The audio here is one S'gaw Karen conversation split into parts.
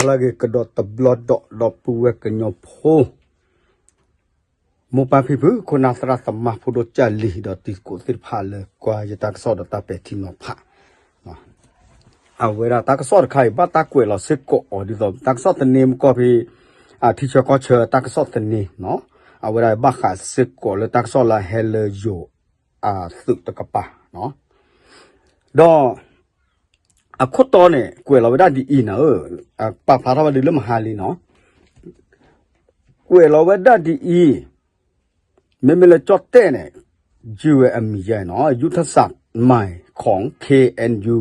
လၢအဂ့ၤကဒီးတဘျီဒီး ဒီပုၢ်ဝဲၢ်ကညီဖိ မိၢ်ပၢ်ဖံဖု ခိၣ်နၢ်သရၣ်သမါ ဖိဒိၣ်ကၢ်လံၤ ဒီးတံၤသကိးသ့ၣ်တဖၣ် လၢကွၢ်ယတၢ်ကစီၣ်ဒီးတၢ်ပဲာ်ထံနီၤဖး အဝဲဒၣ်တၢ်ကစီၣ်တခါအံၤ ဘၣ်တၢ်ကွဲးလီၤစ့ၢ်ကီးအီၤ ဒ်သိးတၢ်ကစီၣ်သန့မုၢ်ကီၢ်ဖဲ အထံဆၢကီၢ်ဆၢတၢ်ကစီၣ်သန့နီၤ, အဝဲဒၣ်ဘၣ်ဃးစ့ၢ်ကီးလၢတၢ်ကစီၣ်လၢအဟဲလၢယိၤအသုးတကပၤနီၤ, ဒီး အခိၣ်တီန့ၣ် ကွဲးလီၤဝဲဒၣ်ဒ်အံၤနၤဧၢ, ပာ်ဖျါထီၣ်ဝဲဒ်လၢမဟါလံနီၤ, ကွဲးလီၤဝဲဒၣ်ဒ်အံၤ, မ့မ့ၢ်လၢကၠီၣ်တဲၣ်န့ၣ် ယုၢ်ဝဲအမံၤယဲနီၤ, ยุทธศาสตร์ใหม่ของ เคเอ็นยู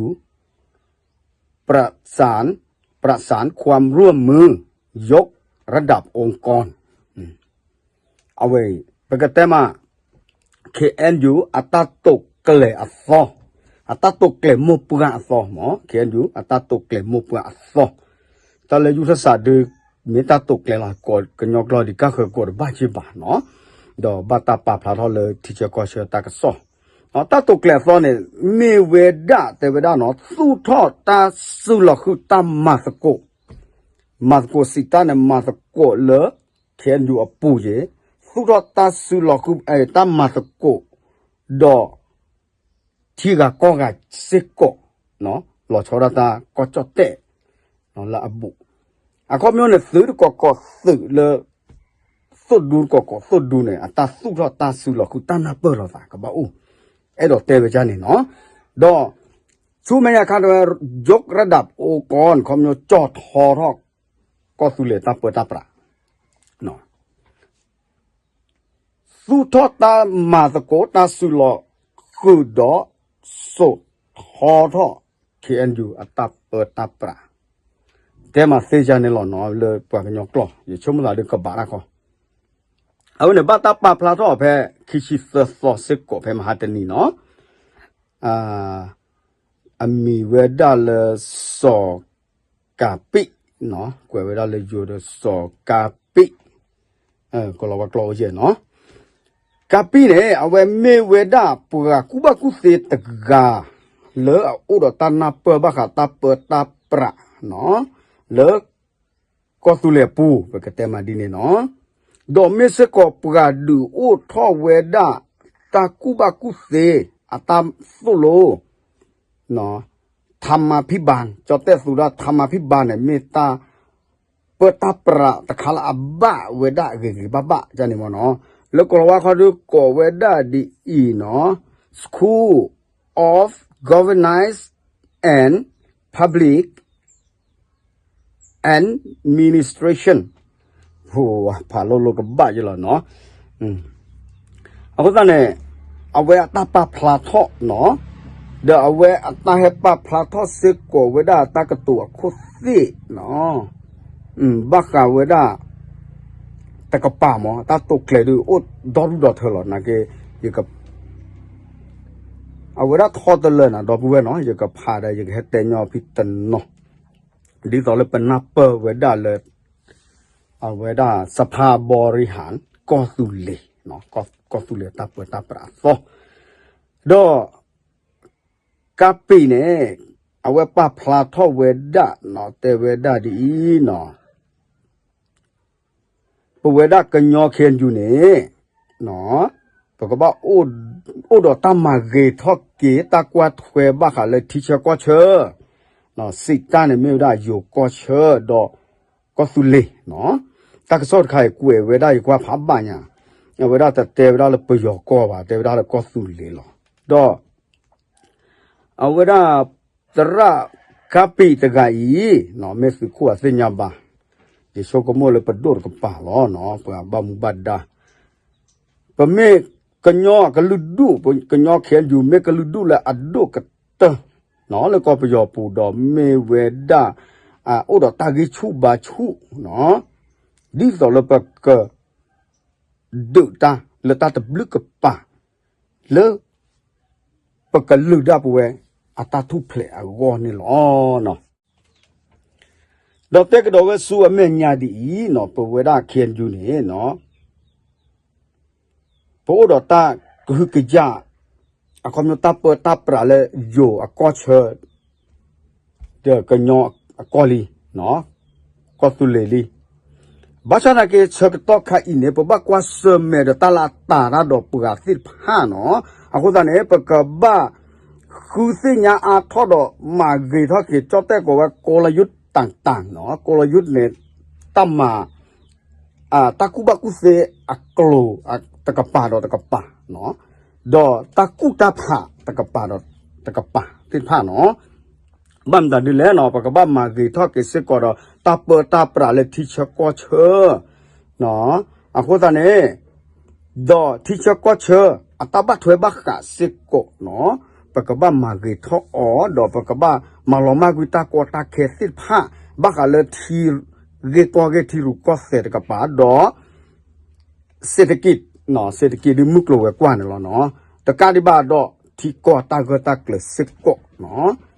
ประสาน ประสานความร่วมมือ ยกระดับองค์กร အဝဲအံၤ ပကတဲမး ခ့ၣ်အဲၣ်ယူၣ် အတၢ်တိာ်ကျဲၤအသီ, အတၢ်တိာ်ကျဲၤမိၢ်ပှၢ်အသီမး, ခ့ၣ်အဲၣ်ယူၣ် အတၢ်တိာ်ကျဲၤမိၢ်ပှၢ်အသီ, တၢ်လၢယူၢ်ထီၣ်စးဒု မ့ၢ်တၢ်တိာ်ကျဲၤလီၤ ကညီကျိာ်ဒံးကၢ်ဃၢၤကီးတဘၣ်က့ဘၣ်နီၤ, ဒီးဘၣ်တၢ်ပာ်ဖျါထီၣ်လၢထံဆၢကီၢ်ဆၢတၢ်ကစီၣ်, တၢ်တိာ်ကျဲၤအသီန့ၣ် မ့ၢ်ဝဲဒၣ်တဲဝဲဒၣ်နီၤ သူၣ်ထီၣ်တၢ်စုလီၤဃုာ်တၢ်မၤသကိး မၤသကိးစံးတၢ်န့ၣ် မၤသကိးလၢ ခ့ၣ်အဲၣ်ယူၣ်အပူၤယဲ, သူၣ်ထီၣ်တၢ်စုလီၤဃုာ် တၢ်မၤသကိး ဒီး ထံဂၤကီၢ်ဂၤစ့ၢ်ကီး လီၤဆီဒၣ်တၢ်ကီၢ်ကၠီၣ်တဲၣ်လၢအဘူး, အခီပညီန့ၣ် သုးတကီၢ်ကီၢ်သုးလၢ သိၣ်ဒူတကီၢ်ကီၢ်သိၣ်ဒူန့ၣ် အတၢ်သူၣ်ထီၣ်တၢ်စုလီၤဃုာ်တၢ်နၢ်ပၢၢ်လိာ်သးကဘၣ်အိၣ်, အဲၣ်ဒိးတဲဝဲဒ်န့ၣ်နီၤ, ဒီး ဆူမဲာ်ညါခါတဲဝဲ ယိးရဒၣ်အိကီၢ်န့ၣ် ခီပညီကၠီၣ်ထီထီၣ် ကီၢ်သူလ့ၤတၢ်ပၢတၢ်ပြး သူၣ်ထီၣ်တၢ်မၤသကိးတၢ်စုလီၤဃုာ်ဒီး စိာ်ထီထီၣ် ခ့ၣ်အဲၣ်ယူၣ် အတၢ်ပၢတၢ်ပြး, တဲမးသ့ယါန့ၣ်လီၤနီၤ လၢပှၤကညီကျိာ် ယဆိကမိၣ်သးဒုးကဘၣ်တၢ်ခီ, အဝဲန့ၣ်ဘၣ်တၢ်ပာ်ဖျါထီၣ်ဖဲ ခံဆံသၢသီစ့ၢ်ကီးဖဲမဟါတနံၤနီၤ အမံၤဝဲဒၣ်လၢ စီၤကၤပံး, ကွဲးဝဲဒၣ်လၢယိၤဒီး စီၤကၤပံး, ကလီၤဝဲကျိာ်ဝဲယဲၢ်နီၤ, ကၤပံးန့ၣ် အဝဲမ့ၢ်ဝဲဒၣ်ပှၤကူၣ်ဘၣ်ကူၣ်သ့တဂၤ လၢအအိၣ်ဒီးတၢ်နၢ်ပၢၢ်ဘၣ်ဃးတၢ်ပၢတၢ်ပြး လၢ ကီၢ်သူလ့ၤအပူၤ ပကတဲမးဒ်န့ၣ်နီၤ, ဒီးမ့ၢ်စ့ၢ်ကီးပှၤဒုးအိၣ်ထီၣ်ဝဲဒၣ် တၢ်ကူၣ်ဘၣ်ကူၣ်သ့ အတၢ်သိၣ်လိ ထါမါဖံးဘၣ် ကၠီၣ်တဲၣ်သူဒၣ်ထါမါဖံးဘၣ်န့ၣ် မ့ၢ်တၢ်ပၢတၢ်ပြးတခါလၢအဘၣ်ဝဲဒၣ်အဂ့ၤဂ့ၤဘၣ်ဘၣ်ဒ်န့ၣ်မ့ၢ်နီၤ, လၢကလီၤဝါခီဒုးကိးဝဲဒၣ်ဒ်အံၤနီၤ, School of Governance and Public Administration, ဖးလိလိကဘၣ်ယလီၤနီၤ, အဃိသတးန့ၣ် အဝဲအတၢ်ပာ်ဖျါထီၣ်နီၤ, ဒီးအဝဲအတၢ်ဟဲပာ်ဖျါထီၣ်စ့ၢ်ကီးဝဲဒၣ်တၢ်ကတိၤအခိၣ်သ့ၣ်နီၤ, ဘၣ်ဃးဝဲဒၣ် တကပၤမး တၢ်တိာ်ကျဲၤဒုးအိၣ်ဒီဒူၣ်ဒီထၢလီၤ နာ်က့ ယက အဝဲဒၣ်ထီတလၢာ်နၤ ဒီပုၢ်ဝဲၢ်နီၤ ယကဖးဒီး ယကဟဲတဲညီဖံတနီၤ, ဒ်သိးလၢပနၢ်ပၢၢ်ဝဲဒၣ်လၢ အဝဲဒၣ် စဖါဘီရံဟၣ် ကီၢ်သူလ့ၤ, ကီၢ်သူလ့ၤတၢ်ပၢတၢ်ပြးအသီ, ဒီး ကးပ့ၤန့ၣ် အဝဲပာ်ဖျါထီၣ်ဝဲဒၣ်နီၤ တဲဝဲဒၣ်ဒ်အံၤနီၤ ပဝဲဒၣ်ကညီ ခ့ၣ်အဲၣ်ယူၣ် န့ၣ် ပကဘၣ်အိၣ်ဒီးတၢ်မၤဂ့ၤထီၣ်က့ၤ တၢ်ကွၢ်ထွဲဘၣ်ဃးလၢထံဆၢကီၢ်ဆၢ, စံးတၢ်န့ၣ်မ့ၢ်ဝဲဒၣ်ယိၤကီၢ်ဆၢ ဒီးကီၢ်သူလ့ၤ, တၢ်ကစီၣ်တခါအံၤကွဲးဝဲဒၣ်ယကွၢ်ဖးဘၣ်ညါ, အဝဲဒၣ်တတဲဝဲဒၣ်လၢပယီၤကီၢ်ဘၣ် တဲဝဲဒၣ်လၢကီၢ်သူလ့ၤလီၤ. ဒီး အဝဲဒၣ် သရၣ်ကးပံၤတဂၤအံၤ မ့ၢ်သုးခိၣ်အသ့ၣ်ညါဘၣ်, ယဆိကမိၣ်လၢပဒိၣ်တကပၤလီၤ ပှၤဘၣ်မူဘၣ်ဒါ, ပမ့ၢ်ကညီကလုာ်ဒူၣ် ကညီ ခ့ၣ်အဲၣ်ယူၣ် မ့ၢ်ကလုာ်ဒူၣ်လၢအဒိၣ်ကတၢၢ် လၢကီၢ်ပယီၤပူၤဒီးမ့ၢ်ဝဲဒၣ် အိၣ်ဒီးတၢ်ဂံၢ်ဆူၣ်ဘါဆူၣ် ဒ်သိးလၢပက ဒုးတၢ်လၢတၢ်တဘျုးကပၤ လၢ ပကလုာ်ဒၣ်ပဝဲ အတၢ်ထူၣ်ဖျဲးအဂီၢ်န့ၣ်လီၤ. ဒီးတဲကဒီးဝဲဆူအမဲာ်ညါဒ်အံၤနီၤ ပဝဲဒၣ် ခ့ၣ်အဲၣ်ယူၣ် န့ၣ်နီၤ ပအိၣ်ဒီးတၢ်ကဟုကယာ် အခီပညီတၢ်ပၢတၢ်ပြးလၢယိၤအကီၢ်ဆၢ ဒီးကညီအကီၢ်လံ, နီၤ, ကီၢ်သူလ့ၤလံ. ဘၣ်ဆၣ်သနာ်က့ ဆၢကတီၢ်ခါအံၤန့ၣ် ပဘၣ်ကွၢ်ဆၢၣ်မဲာ်ဒီးတၢ်လၢအတၢ်တၢ်ဒီးပှၤသ့ၣ်တဖၣ်နီၤ. အဃိသတးန့ၣ် ပကဘၣ်ဃုသ့ၣ်ညါအါထီၣ်ဒီးမၤဂ့ၤထီၣ်က့ၤ ကၠီၣ်တဲၣ်ကိးဝဲ ကီလယုၢ်တၢ်တၢ်နီၤ. ကီလယုၢ်န့ၣ် တၢ်မၤ တၢ်ကူၣ်ဘၣ်ကူၣ်သ့အကျိၤတကပၤဒီးတကပၤနီၤ, ဒီးတၢ်ကူၣ်တၢ်ဖးတကပၤဒီးတကပၤသ့ၣ်တဖၣ်နီၤ. ဘၣ်မတၤဒ်လဲၣ်နီၤ, ပကဘၣ်မၤဂ့ၤထီၣ်က့ၤစ့ၢ်ကီးဒီး တၢ်ပၢတၢ်ပြးလၢထံဆၢကီၢ်ဆၢ အဃိသတးန့ၣ် ဒီးထံဆၢကီၢ်ဆၢ အတၢ်ဘၣ်ထွဲဘၣ်ဃးစ့ၢ်ကီးနီၤ, ပကဘၣ်မၤဂ့ၤထီၣ်အီၤ ဒီးပကဘၣ်မၤလီၤမၢ်ကွံာ်တၢ်ကီတၢ်ခဲသ့ၣ်တဖၣ် ဘၣ်ဃးလၢထံဂ့ၢ်ကီၢ်ဂ့ၢ် ထံရူၢ်ကီၢ်သဲးတကပၤ ဒီး เศรษฐกิจနီၤ, เศรษฐกิจဒ်မုၢ်ကျိၤဝဲၤကွာ်န့ၣ်လီၤနီၤ, တကးဒံးဘၣ်ဒီး ထံကီၢ်တၢ်ဂၢၢ်တၢ်ကျၢၤစ့ၢ်ကီးနီၤ.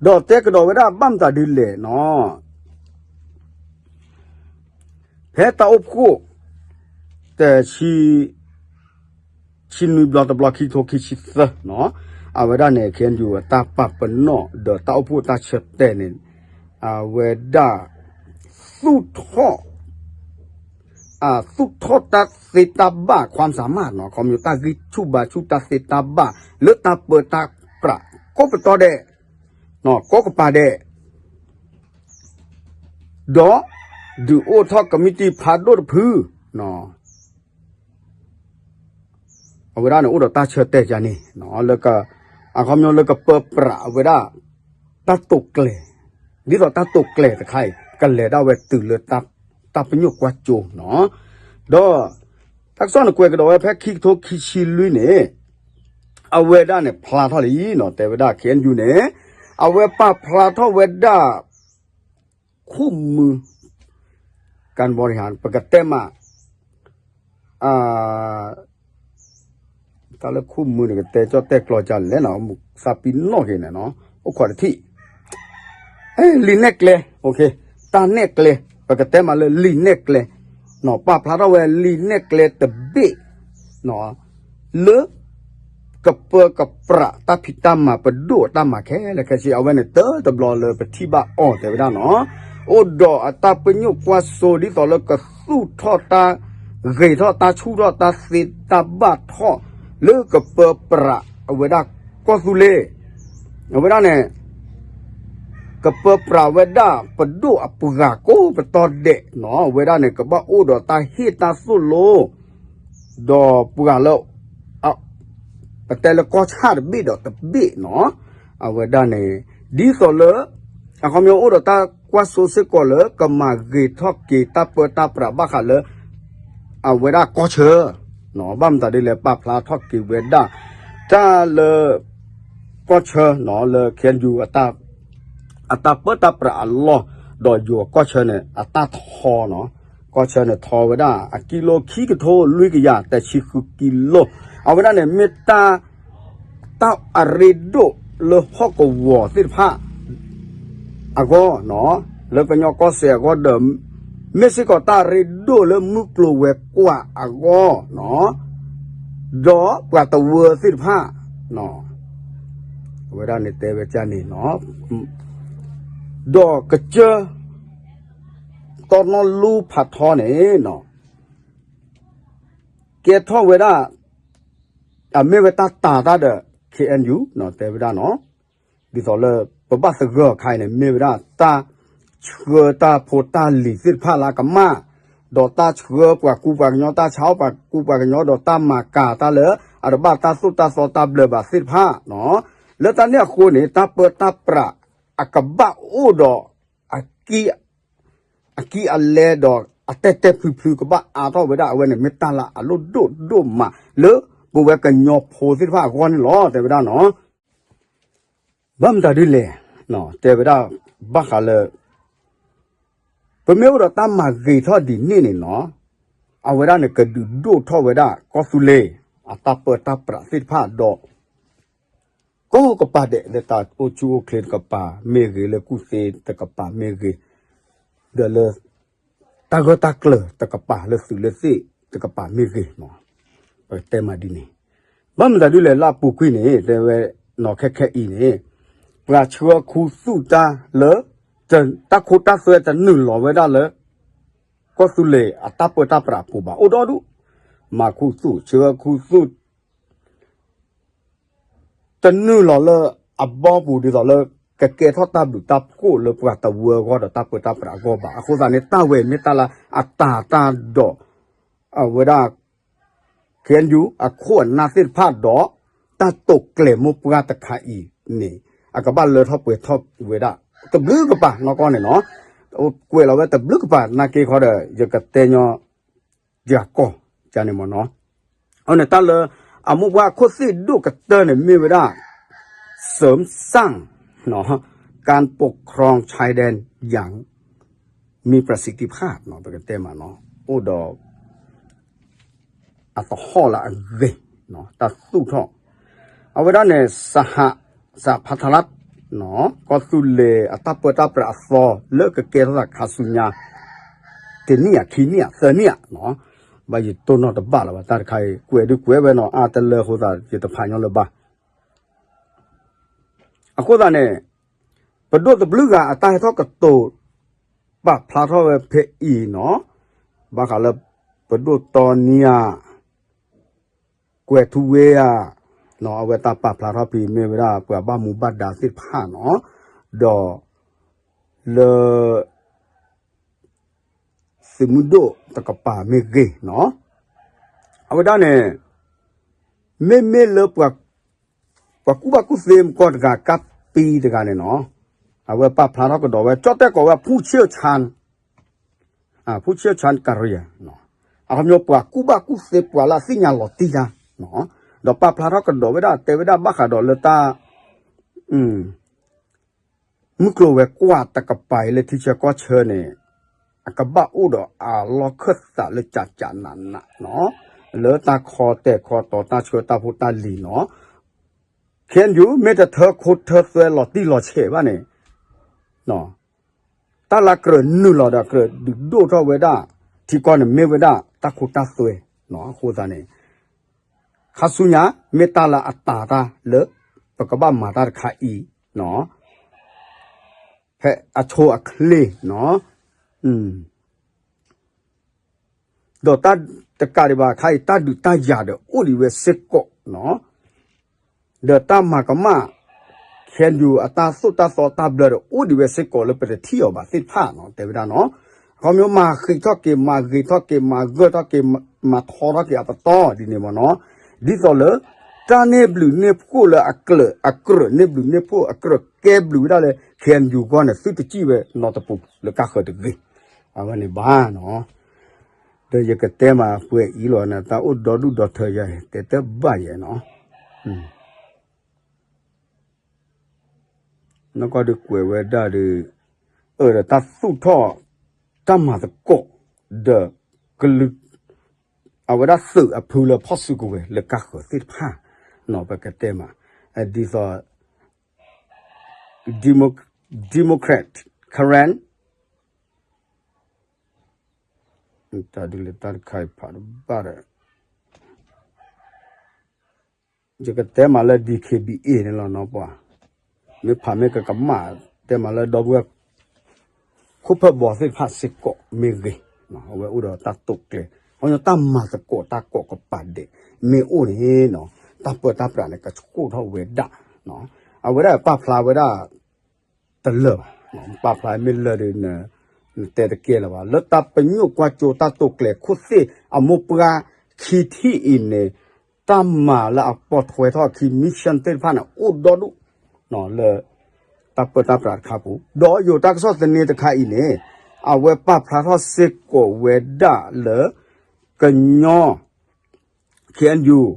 ဒီးတဲကဒီးဝဲဒၣ်ဘၣ်မတၤဒ်လဲၣ်နီၤ, ဖဲတၢ်အိၣ်ဖှိၣ် တဆံ ဆံနွံဘျီတဘျီ ခံကထိခံဆံသၢနီၤ, အဝဲဒၣ်န့ၣ် ခဲအံၤ အတၢ်ပာ်ပနီၣ် ဒီးတၢ်အိၣ်ဖှိၣ်တၢ်ဆၢတဲာ်န့ၣ် အဝဲဒၣ် သူၣ်ထီၣ် သူၣ်ထီၣ်တၢ်သ့တၢ်ဘၣ် ความสามารถနီၤ, ခီဖျိတၢ်ဂံၢ်ဆူၣ်ဘါဆူၣ် တၢ်သ့တၢ်ဘၣ် လၢတၢ်ပၢတၢ်ပြး ကိးပတီၢ်ဒဲး ကိးကပၤဒဲး ဒီး ဒုးအိၣ်ထီၣ်ကမံးတံာ်ဖးဒိၣ်တဖု အဝဲဒၣ်န့ၣ်အိၣ်ဒီးတၢ်ဆၢတဲာ်ကန့ၣ် လၢ အခီပညီလၢကပၢပြးအဝဲဒၣ် တၢ်တိာ်ကျဲၤ, ဒ်သိးတၢ်တိာ်ကျဲၤတခါအံၤ ကလဲၤဒၣ်ဝဲတုၤလၢ တၢ်ပညိၣ်ကွၢ်စိနီၤ, ဒီး တၢ်ကစီၣ်န့ၣ်ကွဲးကဒီးဝဲဖဲခံကထိခံဆံလွံၢ်န့ၣ် အဝဲဒၣ်န့ၣ်ဖျါထီၣ်လံနီၤ, တဲဝဲဒၣ် ခဲအံၤန့ၣ် အဝဲပာ်ဖျါထီၣ်ဝဲဒၣ် ခိၣ်မုၢ် การบริหาร ပကတဲမး တၢ်လၢခိၣ်မုၢ်န့ၣ် ကတဲကၠီၣ်တဲၣ်ကျီၤကလဲၣ်နီၤ, သးပ့ၤနီၣ်က့ၤန့ၣ်နီၤ, အိၣ်ခိးတထံၣ် လံာ်နဲၣ်ကျဲ, တၢ်နဲၣ်ကျဲ, ပကတဲမးလၢလံာ်နဲၣ်ကျဲ, ပာ်ဖျါထီၣ်ဝဲလံာ်နဲၣ်ကျဲတဘ့ၣ် လၢ ကပၢကပြးတၢ်ဖံးတၢ်မၤပဒိၣ်အတၢ်မၤခဲလၢာ်ခဲဆ့ အဝဲန့ၣ်တၢ်တဘျီလၢပထံၣ်ဘၣ်အီၤတဲဝဲဒၣ်နီၤ, အိၣ်ဒီးအတၢ်ပညိၣ်ကွၢ်စိဒ်သိးလၢကသူၣ်ထီၣ်တၢ် ဂ့ၤထီၣ်တၢ်ဆူၣ်ထီၣ်တၢ်သ့တၢ်ဘၣ်ထီၣ် လၢကပၢပြးအဝဲဒၣ်ကီၢ်သူလ့ၤ အဝဲဒၣ်န့ၣ် ကပၢပြးဝဲဒၣ်ပဒိၣ်အပှၤကိးပတီၢ်ဒဲးနီၤ, အဝဲဒၣ်န့ၣ် ကဘၣ်အိၣ်ဒီးတၢ်ဟ့ၣ်တၢ်သိၣ်လိ ဒီးပှၤလၢ ပတဲလၢကီၢ်ဆၣ်တဘ့ၣ်ဒီးတဘ့ၣ်နီၤ, အဝဲဒၣ်န့ၣ် ဒ်သိးလၢ အခီပညီအိၣ်ဒီးတၢ်ကွၢ်စိစ့ၢ်ကီးလၢ ကမၤဂ့ၤထီၣ်က့ၤတၢ်ပၢတၢ်ပြးဘၣ်ဃးလၢ အဝဲဒၣ်ကီၢ်ဆၢ ဘၣ်မတၤဒ်လဲၣ် ပာ်ဖျါထီၣ်က့ၤဝဲဒၣ် တၢ်လၢ ကီၢ်ဆၢနီၤ လၢ ခဲအံၤ အတၢ်ပၢတၢ်ပြးအလီၢ် ဒီးယိၤကီၢ်ဆၢန့ၣ် အတၢ်ထီနီၤ, ကီၢ်ဆၢန့ၣ်ထီဝဲဒၣ် အကံလိခံကထိလွံၢ်ကယၤတဆံဃုကံလိ, အဝဲဒၣ်န့ၣ် မ့ၢ်တၢ် တၢ်အရ့ဒိၣ်လၢဟီၣ်ကဝီၤသ့ၣ်တဖၣ် အဂီၢ်နီၤ, လၢကညီကီၢ်စဲၣ်အဂီၢ်ဒီး မ့ၢ်စ့ၢ်ကီးတၢ်ရ့ဒိၣ်လၢမုၢ်ကျိၤဝဲၤကွာ်အဂီၢ်နီၤ, ဒီးပှၤတဝၢသ့ၣ်တဖၣ် အဝဲဒၣ်န့ၣ်တဲဝဲဒ်န့ၣ်နီၤ, ဒီးကစၢၢ် တီနီၢ်လူဖးထီန့ၣ်နီၤ ကဲထီၣ်ဝဲဒၣ် အမ့ၢ်ဝဲတၢ်တာ်တၢ်ဒီး ခဲအံၤ တဲဝဲဒၣ်နီၤ, ဒ်သိးလၢပဘၣ်သဂၢၢ်အခါအံၤန့ၣ် မ့ၢ်ဝဲဒၣ်တၢ်ဆှၢတၢ်ဖိတၢ်လံၤသ့ၣ်တဖၣ်လၢအကမၣ်, ဒီးတၢ်ဆှၢပှၤကူပှၤကညီ တၢ်ဆါအီၣ်ပှၤကူပှၤကညီ ဒီးတၢ်မၤကၤတၢ်လၢအတဘၣ်တၢ်သိၣ်တၢ်သီတၢ်ဘျၢဘၣ်သ့ၣ်တဖၣ်နီၤ, လၢတၢ်န့ၣ်အဃိန့ၣ် တၢ်ပၢတၢ်ပြး အကဘၣ်အိၣ်ဒီး အကံ အကံအလဲဒီးအတဲာ်တဲာ်ဖျုးဖျုးကဘၣ်အါထီၣ်ဝဲဒၣ် အဝဲန့ၣ်မ့ၢ်တၢ်လၢအလိၣ်ဒိၣ်ဒိၣ်မးလၢ ပဝဲကညီဖိသ့ၣ်တဖၣ်အဂီၢ်န့ၣ်လီၤ တဲဝဲဒၣ်နီၤ. ဘၣ်မတၤဒ်လဲၣ် တဲဝဲဒၣ် ဘၣ်ဃးလၢ ပမ့ၢ်အိၣ်ဒီးတၢ်မၤဂ့ၤထီၣ်ဒ်န့ၣ်န့ၣ်နီၤ အဝဲဒၣ်န့ၣ်ကဒုးဒိၣ်ထီၣ်ဝဲဒၣ်ကီၢ်သူလ့ၤ အတၢ်ပၢတၢ်ပြးသ့ၣ်တဖၣ်ဒီး ကိးကပၤဒဲး လၢတၢ်အိၣ်ဆူၣ်အိၣ်ချ့တကပၤမ့ၢ်ဂ့ၤ လၢကူၣ်သ့တကပၤမ့ၢ်ဂ့ၤ ဒီးလၢ တၢ်ဂၢၢ်တၢ်ကျၢၤတကပၤ လၢသုးလၢသ့ၣ်တကပၤမ့ၢ်ဂ့ၤ ပတဲမးဒ်န့ၣ် ဘၣ်မတၤဒ်လဲၣ် လၢအပူၤကွံာ်န့ၣ် တဲဝဲနီၤ ခဲခဲအံၤန့ၣ် ပှၤဆှၢခူသူၣ်တၢ်လၢ တၢ်ခိတၢ်သွဲတနုာ်လီၤဝဲဒၣ်လၢ ကီၢ်သူလ့ၤအတၢ်ပၢတၢ်ပြးအပူၤဘၣ် အိၣ်ဒီဒူၣ်, မၤခူသူၣ် ဆှၢခူသူၣ် တနုာ်လီၤလၢအဘီပူၤဒ်သိးလၢ ကကဲထီၣ်တၢ်ဘျုးတၢ်ဖှိၣ်လၢပှၤတဝၢအဂီၢ်ဒီးတၢ်ပၢတၢ်ပြးအဂီၢ်ဘၣ်. အဃိသတးန့ၣ် တၢ်ဝဲမ့ၢ်တၢ်လၢအတၢ်တၢ်ဒီး အဝဲဒၣ် ခ့ၣ်အဲၣ်ယူၣ် အခိၣ်အနၢ်သ့ၣ်တဖၣ်ဒီး တၢ်တိာ်ကျဲၤမိၢ်ပှၢ်တခါအံၤန့ၣ် အကဘၣ်လၢထီၣ်ပှဲၤထီၣ်ဝဲဒၣ် တဘျုးကပၤနီၢ်ကီၢ်န့ၣ်နီၤ, ကွဲးလီၤဝဲတဘျုးကပၤနာ်က့ခီဒီး ယကတဲညီ ယၤကီၢ် ကန့ၣ်မ့ၢ်နီၤ. အန့ၣ် တၢ်လၢအမိၢ်ပှၢ်အခိၣ်သ့ၣ်ဒိၣ်ကတၢၢ်န့ၣ်မ့ၢ်ဝဲဒၣ် เสริมสร้าง การปกครองชายแดนอย่าง มีประสิทธิภาพ ပကတဲမးနီၤ အိၣ်ဒီး အသဟီၣ်လၢအဂ့ၤ တၢ်သူၣ်ထီၣ် အဝဲဒၣ်န့ၣ် စဟ စဟ ဖးထလတ် ကီၢ်သူလ့ၤအတၢ်ပၢတၢ်ပြးအသီ လၢကကဲထီၣ်သးခါဆူညါ တနံၣ်ဧါ ခံနံၣ်ဧါ သၢနံၣ်ဧါနီၤ, ဘၣ်ယတိၢ်နီၣ်တဘၣ်လၢၤဘၣ် တၢ်တခါအံၤ ကွဲးဒုးကွဲးဝဲနီၤ အါတလၢအဃိသတး ယတဖးညီလၢၤဘၣ်. အဃိသတးန့ၣ် ပဒိၣ်တဘျုးဂၤအတၢ်ဟဲထီၣ်ကတိၤ ပာ်ဖျါထီၣ်ဝဲဖဲအံၤနီၤ, ဘၣ်ဃးလၢ ပဒိၣ်တီနံယၤ ကွဲၤထူဝ့ဧါ, အဝဲတၢ်ပာ်ဖျါထီၣ်ဖဲအံၤမ့ၢ်ဝဲဒၣ် ပှၤဘၣ်မူဘၣ်ဒါသ့ၣ်တဖၣ်နီၤ, ဒီး လၢ သုးမုၢ်ဒိၣ်တကပၤမ့ၢ်ဂ့ၤနီၤ, အဝဲဒၣ်န့ၣ် မ့မ့ၢ်လၢ ပှၤကူၣ်ဘၣ်ကူၣ်သ့မကီၢ်တဂၤ ကးပံတဂၤန့ၣ်နီၤ, အဝဲပာ်ဖျါထီၣ်ကဒီးဝဲ ကၠီၣ်တဲၣ်ကိးဝဲ ဖူဆ့ၣ်ဆၣ် ဖူဆ့ၣ်ဆၣ်ကရံၣ်, အခီပညီပှၤကူၣ်ဘၣ်ကူၣ်သ့ပှၤလၢအသ့ၣ်ညါလီၤတံၢ်တၢ်, ဒီးပာ်ဖျါထီၣ်ကဒီးဝဲဒၣ် တဲဝဲဒၣ်ဘၣ်ဃးဒီးလၢတၢ် မုၢ်ကျိၤဝဲၤကွာ်တကပၤအံၤလၢထံဆၢကီၢ်ဆၢန့ၣ် အကဘၣ်အိၣ်ဒီးအလီၢ်ခၢၣ်သးလၢကၠးကၠးနးနးနီၤ, လၢတၢ်ခီတဲာ်ခီတီၤ တၢ်ဆှၢတၢ်ဖိတၢ်လံၤနီၤ, ခ့ၣ်အဲၣ်ယူၣ် မ့ၢ်တထၢခိထၢသွဲလီၤတံၢ်လီၤဆဲးဘၣ်န့ၣ် တၢ်လၢကြၢးနုာ်လီၤဒီးကြၢးဒုးဒိၣ်ထီၣ်ဝဲဒၣ် ထံကီၢ်န့ၣ် မ့ၢ်ဝဲဒၣ်တၢ်ခိတၢ်သွဲနီၤ, အဃိသတးန့ၣ် ခါဆူညါ မ့ၢ်တၢ်လၢအတၤတၢ်လၢ ပကဘၣ်မၤတၢ်တခါအံၤနီၤ, ဖဲအဆိအချ့နီၤ, ဒီးတၢ်တကးဒံးဘၣ် ခါအံၤ တၢ်ဒုးတၢ်ယၤဒီးအိၣ်ဒံးဝဲစ့ၢ်ကီးနီၤ, ဒီးတၢ်မၤကမၣ် ခ့ၣ်အဲၣ်ယူၣ် အတၢ်သိၣ်တၢ်သီတၢ်ဘျၢဒီးအိၣ်ဒံးဝဲစ့ၢ်ကီးလၢပတထံၣ်အီၤဘၣ်သ့ၣ်တဖၣ်နီၤ, တဲဝဲဒၣ်နီၤ, အခီပညီမၤဃံးထီၣ်က့ၤ မၤဂ့ၤထီၣ်က့ၤ မၤဂၢၢ်ထီၣ်က့ၤ မၤထီထီၣ်က့ၤအပတီၢ်ဒ်န့ၣ်မ့ၢ်နီၤ, ဒ်သိးလၢ တၢ်န့ၢ်ဘျုးန့ၢ်ဖှိၣ်လၢအကြၢး အကြၢးန့ၢ်ဘျုးန့ၢ်ဖှိၣ် အကြၢးကဲဘျုးဝဲဒၣ်လၢ ခ့ၣ်အဲၣ်ယူၣ် အဂီၢ်န့ၣ် သုတစံၣ်ဝဲနီတပူၤလၢကါဃၢၤတဂ့ၤ, အဝဲန့ၣ်ဘၣ်နီၤ, ဒီးယကတဲမးပှဲၤအံၤလီၤန့ၣ် တၢ်အိၣ်ဒီဒူၣ်ဒီထၢယၤ တဲတဘၣ်ယဲနီၤ, နီၢ်ကီၢ်ဒုးကွဲးဝဲဒၣ်ဒီး အၢၣ်ဒီးတၢ်သူၣ်ထီၣ် တၢ်မၤသကိး ဒီး ကလုာ် အဝဲဒၣ်သုးအဖုလၢဖီၣ်စုကဝဲၤလၢကါဃၢၤသ့ၣ်တဖၣ်နီၤ ပကတဲမး ဒ်သိး Demo- Democrat Karen တၢ်ဒ်လဲၣ်တၢ်တခါအံၤဖးတဘၣ်ဒီး ယကတဲမးလၢ ဒီး ခ့ၣ်ဘံၣ်အ့ၣ် န့ၣ်လီၤနီၤပှၤ, မ့ၢ်ဖးမ့ၢ်ကကမၣ် တဲမးလၢဒီပုၢ်ဝဲၢ် ခိၣ်ဖၢၣ်ဘီသ့ၣ်တဖၣ်စ့ၢ်ကီးမ့ၢ်ဂ့ၤ, အဝဲအိၣ်ဒီးတၢ်တိာ်ကျဲၤ ခီပညီတၢ်မၤသကိးတၢ်ကိးကပၤဒဲး မ့ၢ်အိၣ်န့ၣ်နီၤ တၢ်ပၢတၢ်ပြးန့ၣ် ကဆှိၣ်ထီၣ်ဝဲဒၣ်, အဝဲဒၣ်ပာ်ဖျါဝဲဒၣ် တလၢာ်ဘၣ်, ပာ်ဖျါမ့ၢ်လၢာ်ဒီး နတဲတကဲလၢၤဘၣ် လၢတၢ်ပညိၣ်ကွၢ်စိတၢ်တိာ်ကျဲၤခိၣ်သ့ၣ်အမိၢ်ပှၢ်ခံထံၣ်အံၤန့ၣ်, တၢ်မၤလၢအပိာ်ထွဲထီၣ်အခံ mission သ့ၣ်တဖၣ်န့ၣ် အိၣ်ဒီဒူၣ် လၢ တၢ်ပၢတၢ်ပြးတခါပူၤ ဒီးယိၤတၢ်ကစီၣ်သန့တခါအံၤန့ၣ်, အဝဲပာ်ဖျါထီၣ်စ့ၢ်ကီးဝဲဒၣ်လၢ ကညီ ခ့ၣ်အဲၣ်ယူၣ်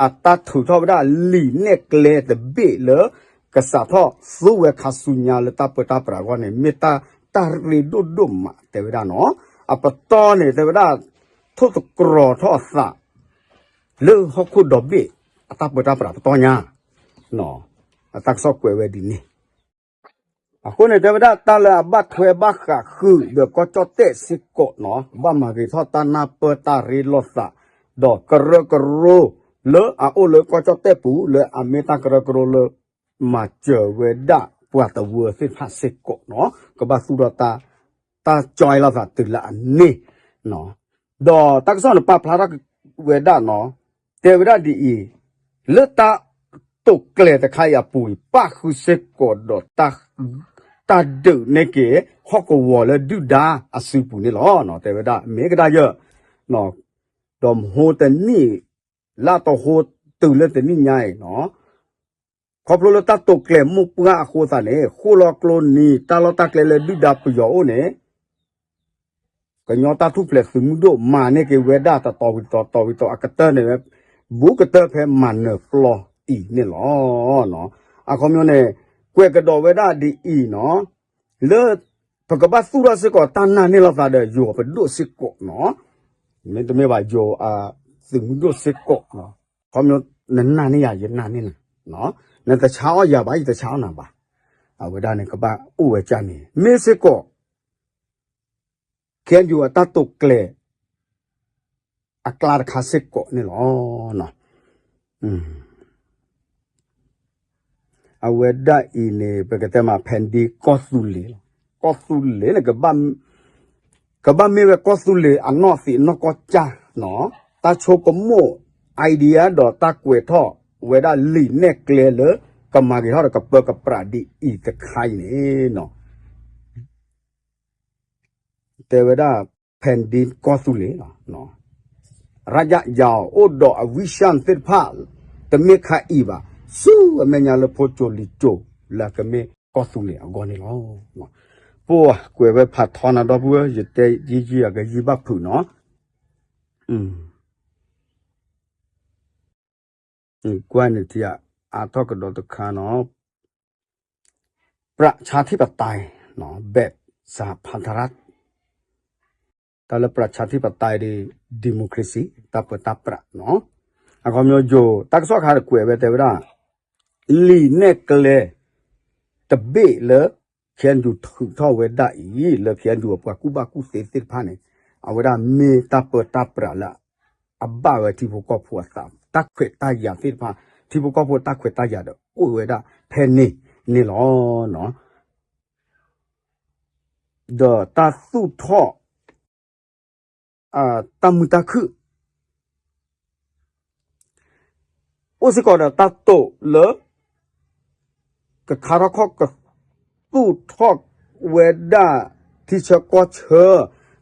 အတၢ်ထုးထီၣ်ဝဲဒၣ်လံာ်နဲၣ်ကျဲတဘ့ၣ်လၢ ကစးထီၣ်သူဝဲခါဆူညါလၢတၢ်ပၢတၢ်ပြးအဂီၢ်န့ၣ် မ့ၢ်တၢ် တၢ်ရ့ဒိၣ်ဒိၣ်မးတဲဝဲဒၣ်နီၤ, အပတီၢ်န့ၣ် တဲဝဲဒၣ် ထိၣ်သတြီၤထီၣ်အသး လၢဟီၣ်ခိၣ်ဒီဘ့ၣ် အတၢ်ပၢတၢ်ပြးပတီၢ်ညါ အတၢ်ကစီၣ်ကွဲးဝဲဒ်န့ၣ် အဃိန့ၣ် တဲဝဲဒၣ်တၢ်လၢအဘၣ်ထွဲဘၣ်ဃးဃုာ်ဒီးကီၢ်ကၠီၣ်တဲၣ်စ့ၢ်ကီးနီၤ ဘၣ်မၤဂ့ၤထီၣ်တၢ်နၢ်ပၢၢ်တၢ်ရ့လိာ်သး ဒီးကရၢကရိလၢအအိၣ်လၢကီၢ်ကၠီၣ်တဲၣ်ပူၤ လၢအမ့ၢ်တၢ်ကရၢကရိလၢ မၤစၢၤဝဲဒၣ် ပှၤတဝၢသ့ၣ်တဖၣ်စ့ၢ်ကီးနီၤ ကဘၣ်သူၣ်ထီၣ်တၢ် တၢ်ကၠီလိာ်သးတုၤလၢအန့ၣ်နီၤ ဒီးတၢ်ကစီၣ်န့ၣ်ပာ်ဖျါထီၣ်ဝဲဒၣ်နီၤ တဲဝဲဒၣ်ဒ်အံၤ လၢတၢ်တိာ်ကျဲၤတခါအံၤအပူၤအံၤ ပၣ်ဃုာ်စ့ၢ်ကီးဒီး တၢ်ဒုးန့ၢ်က့ၤ ဟီၣ်ကဝီၤလၢဒုၣ်ဒါအစုပူၤန့ၣ်လီၤ. တဲဝဲဒၣ်မ့ၢ်ကဒါယၢ် ဒီးမဟိတနံၣ် လၢတဟိတုၤလၢတနံၣ်ညါအံၤနီၤ ခီဖျိလၢတၢ်တိာ်ကျဲၤမိၢ်ပှၢ်အဃိသတးန့ၣ် ဃိၣ်လီၤကျိနံၤ တၢ်လီၢ်တၢ်ကျဲလၢဒုၣ်ဒါပယီၤအိၣ်န့ၣ် ကညီတၢ်ထူၣ်ဖျဲးသုးမုၢ်ဒိၣ်မၤန့ၢ်က့ၤဝဲဒၣ်တတီၤဝံၤတတီၤ တတီၤဝံၤတတီၤအကတၢၢ်န့ၣ် ဘူးကတၢၢ်ဖဲမၤနၢၤပျီအံၤန့ၣ်လီၤ. အခီပညီန့ၣ် ကွဲးကဒီးဝဲဒၣ်ဒ်အံၤနီၤ လၢ ပကဘၣ်သူၣ်ထီၣ်စ့ၢ်ကီးတၢ်နာ်န့ၢ်လိာ်သးဒီးယိၤပဒိၣ်စ့ၢ်ကီးနီၤ မ့တမ့ၢ်ဘၣ်ယိၤအသုးမုၢ်ဒိၣ်စ့ၢ်ကီးနီၤ ခီပညီ နနာ်န့ၢ်ယၤ ယနာ်န့ၢ်နၤ နတဆါအီၣ်ယၤဘၣ် ယတဆါအီၣ်နၤဘၣ် အဝဲဒၣ်န့ၣ်ကဘၣ်အိၣ်ဝဲကၢ်န့ၣ် မ့ၢ်စ့ၢ်ကီး ခဲအံၤယိၤအတၢ်တိာ်ကျဲၤ အကျါတခါစ့ၢ်ကီးန့ၣ်လီၤ. အဝဲဒၣ်အံၤန့ၣ် ပကတဲမး ဖဲဒ့ကီၢ်သူလ့ၤလီၤ. ကီၢ်သူလ့ၤန့ၣ် ကဘၣ်မ့ၢ်ဝဲကီၢ်သူလ့ၤအနီၢ်သံးနီၢ်ကီၢ်ကၢ်နီၤ တၢ်ဆိကမိၣ် idea ဒီးတၢ်ကွဲးထီၣ်ဝဲဒၣ်လံာ်နဲၣ်ကျဲလၢ ကမၤဂ့ၤထီၣ်ဒီးကပၢကပြးဒ်အံၤတခါအံၤန့ၣ်နီၤ တဲဝဲဒၣ် ဖဲဒ့ကီၢ်သူလ့ၤလီၤ. ရၢယယၤအိၣ်ဒီးအ vision သ့ၣ်တဖၣ် တမ့ၢ်ခါအံၤဘၣ် ဆူအမဲာ်ညါလၢဖိကၠိလံၤကၠိ လၢကမ့ၢ်ကီၢ်သူလ့ၤအဂီၢ်န့ၣ်လီၤ. ပကွဲးဝဲဖးထီနၤဒီပုၢ်ဝဲၢ် ယတဲယံာ်ယံာ်အကယံာ်ဘၣ်ဖုးနီၤ ကွၢ်န့ၣ်ထံၣ်အါထီၣ်ကဒီးတခါနီၤ ပြၢးဆါထံၣ်ပတၢ် ဘဲးစၢဖးထရၣ် တၢ်လၢပြၢးဆါထံၣ်ပတၢ်ဒီး democracy တၢ်ပၢတၢ်ပြးနီၤ အခီပညီယိၤ တၢ်ကစီၣ်ခါတကွဲးဝဲတဲဝဲဒၣ် လံာ်နဲၣ်ကျဲ တဘ့ၣ်လၢ ခဲအံၤယိၤထုးထီၣ်ဝဲဒၣ်အံၤ လၢခဲအံၤယိၤ အပှၤကူၣ်ဘၣ်ကူၣ်သ့သ့ၣ်တဖၣ်န့ၣ် အဝဲဒၣ်မ့ၢ်တၢ်ပၢတၢ်ပြးလၢ အဘၣ်ဝဲထံဖိကီၢ်ဖိအသး တၢ်ခွဲးတၢ်ယာ်သ့ၣ်တဖၣ် ထံဖိကီၢ်ဖိတၢ်ခွဲးတၢ်ယာ်ဒီးအိၣ်ဝဲဒၣ်ဖဲန့ၣ်န့ၣ်လီၤ. ဒီးတၢ်သူၣ်ထီၣ် တၢ်မုာ်တၢ်ခုၣ် အိၣ်စ့ၢ်ကီးဒီးတၢ်တိာ်လၢ ကခါထီၣ်ခီၣ်ကသူၣ်ထီၣ်ဝဲဒၣ် ထံဆၢကီၢ်ဆၢ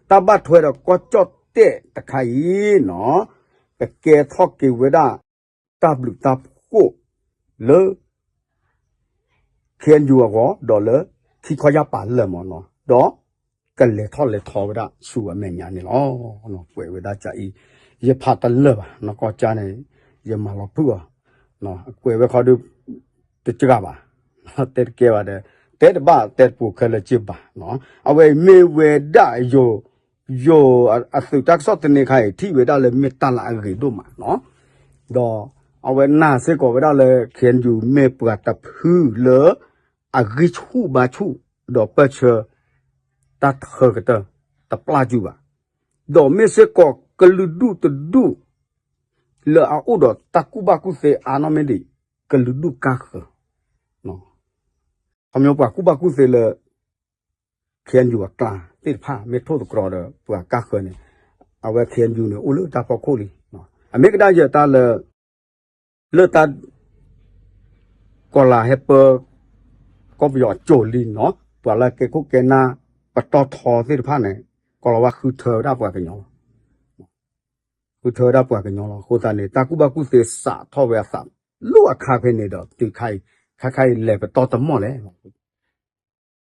တၢ်ဘၣ်ထွဲဒီးကီၢ်ကၠီၣ်တဲၣ်တခါအံၤနီၤ ကကဲထီၣ်က့ၤဝဲဒၣ် တၢ်ဘျုးတၢ်ဖှိၣ်လၢ ခဲအံၤယိၤအဂီၢ် ဒီးလၢခံခီယၢ်ပာ်လၢာ်မ့ၢ်နီၤ ဒီးကလဲၤထီၣ်လဲၤထီဝဲဒၣ်ဆူအမဲာ်ညါန့ၣ်လီၤ. ကွဲးဝဲဒၣ်ကအံၤ ယဖးတလၢာ်ဘၣ် နီၢ်ကီၢ်ကၠါန့ၣ် ယမၤလီၤဖုၣ်အီၤ ကွဲးဝဲခီဒု တစှၤဘၣ် တဲတကဲဘၣ်ဒီး တဲတဘၣ်တဲတပူၤခဲလၢာ်က့ဘၣ် အဝဲမ့ၢ်ဝဲဒၣ်ယိၤ ယိၤအသုးတၢ်ကစီၣ်တန့ၢ်ခါအံၤ ထံၣ်ဝဲဒၣ်လၢမ့ၢ်တၢ်လၢအဂ့ၤဒိၣ်မးနီၤ ဒီးအဝဲနာ်စ့ၢ်ကီးဝဲဒၣ်လၢ ခဲအံၤယိၤ မ့ၢ်ပှၤတဖုလၢ အဂံၢ်ဆူၣ်ဘါဆူၣ် ဒီးပၢၢ်ဆၢ တၢ်ထၢကတၢၢ် တပျၢ်စုဘၣ် ဒီးမ့ၢ်စ့ၢ်ကီးကလုာ်ဒူၣ်တဒူၣ် လၢအအိၣ်ဒီးတၢ်ကူၣ်ဘၣ်ကူၣ်သ့အါနီၢ်မ့ၢ်ဒံး ကလုာ်ဒူၣ်ကါဃၢၤ ခီပညီပှၤကူၣ်ဘၣ်ကူၣ်သ့လၢ ခဲအံၤယိၤအကျါသ့ၣ်တဖၣ် မ့ၢ်ထိၣ်သတြီၤဒီးပှၤကါဃၢၤန့ၣ် အဝဲခဲအံၤယိၤန့ၣ် အိၣ်လၢတၢ်ဖီခိၣ်လံ အမ့ၢ်ကဒါယဲၢ်တၢ်လၢ လၢတၢ် ကီၤလၤဟဲပၢ ကီၢ်ပယီၤအစိၤလံနီၤ ပှၤလၢကဲခိၣ်ကဲနၢ် ပတီၢ်ထီသ့ၣ်တဖၣ်န့ၣ် ကီၤလၤဝါဃုထၢဝဲဒၣ်ပှၤကညီလီၤ ဃုထၢဝဲဒၣ်ပှၤကညီလီၤ. အဃိသတးန့ၣ် တၢ်ကူၣ်ဘၣ်ကူၣ်သ့စးထီၣ်ဝဲအသး လိၣ်အခါဖဲန့ၣ်ဒီး တုၤခါအံၤ ခါခါအံၤလဲၤပတီၢ်တမီၢ်လဲၣ်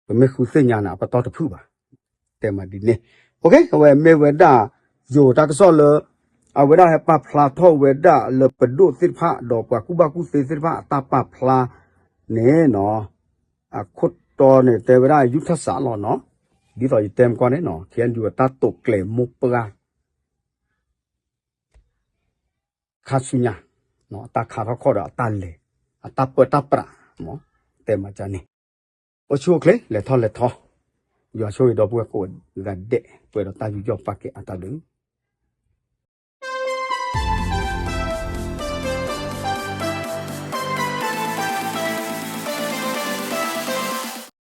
ပမ့ၢ်ဃုသ့ၣ်ညါန့ၣ် အပတီၢ်တဖုၣ်ဘၣ်. တဲမးဒ်န့ၣ် အဝဲမ့ၢ်ဝဲဒၣ် ယိၤတၢ်ကစီၣ်လၢ အဝဲဒၣ်ဟဲပာ်ဖျါထီၣ်ဝဲဒၣ်လၢပဒိၣ်သ့ၣ်တဖၣ် ဒီးပှၤကူၣ်ဘၣ်ကူၣ်သ့သ့ၣ်တဖၣ်အတၢ်ပာ်ဖျါန့ၣ်နီၤ အခိၣ်တီန့ၣ် တဲဝဲဒၣ်ယူၢ်ထၢၣ်စးလီၤနီၤ ဒ်သိးယတဲမကီၢ်န့ၣ်နီၤ ခဲအံၤယိၤအတၢ်တိာ်ကျဲၤမိၢ်ပှၢ် ခါဆူညါ အတၢ်ခါထီၣ်ခီၣ်ဒီးအတၢ်လဲၤ အတၢ်ပၢတၢ်ပြး တဲမးကန့ၣ် အိၣ်ဆူၣ်အိၣ်ချ့ လဲၤထီၣ်လဲၤထီ ယွၤဆိၣ်ဂ့ၤဒီပုၢ်ဝဲၢ်ကိးဂၤဒဲး ပှဲၤဒီးတၢ်ယူးယီၣ်ပာ်ကဲအတၢ်ဒုး